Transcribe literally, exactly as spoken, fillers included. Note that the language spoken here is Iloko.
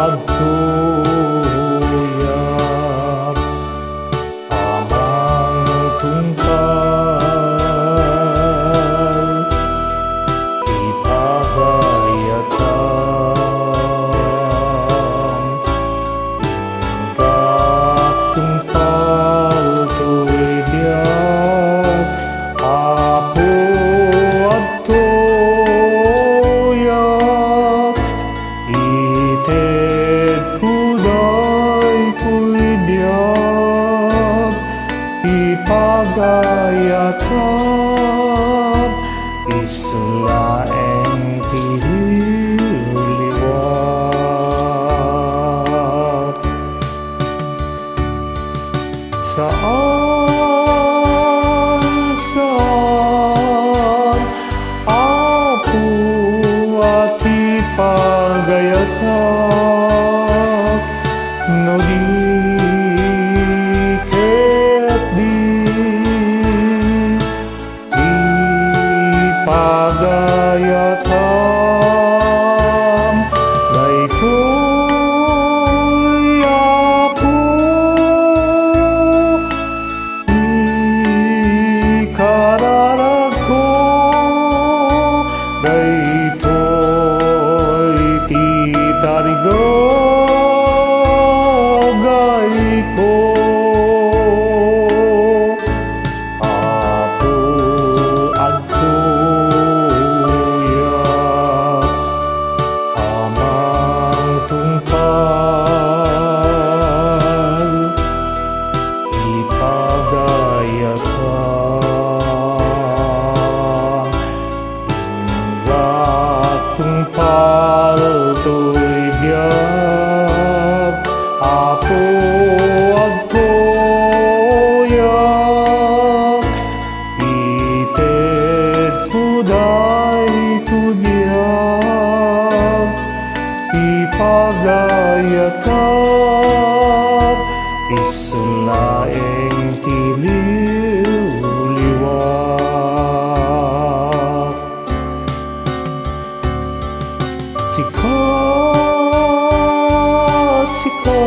Agtoyak, Amang Tungpal, ipagayatam. Ingka tungpal toy biag, Apo, agtoyak. Itedko daytoy biag, ipagayatam, isu laeng ti liwliwak. Saan, saan, Apo, a ti pagayatak, no di ket di ipagayatam daytoy, Apo, ikararagko, daytoy ti tarigagayko. Apo, agtoyak, Amang Tungpal, ipagayatam. Ingka tungpal toy biag, Apo, agtoyak. Itedko daytoy biag, ipagayatak, isu laeng ti liwliwak. Sika, sika,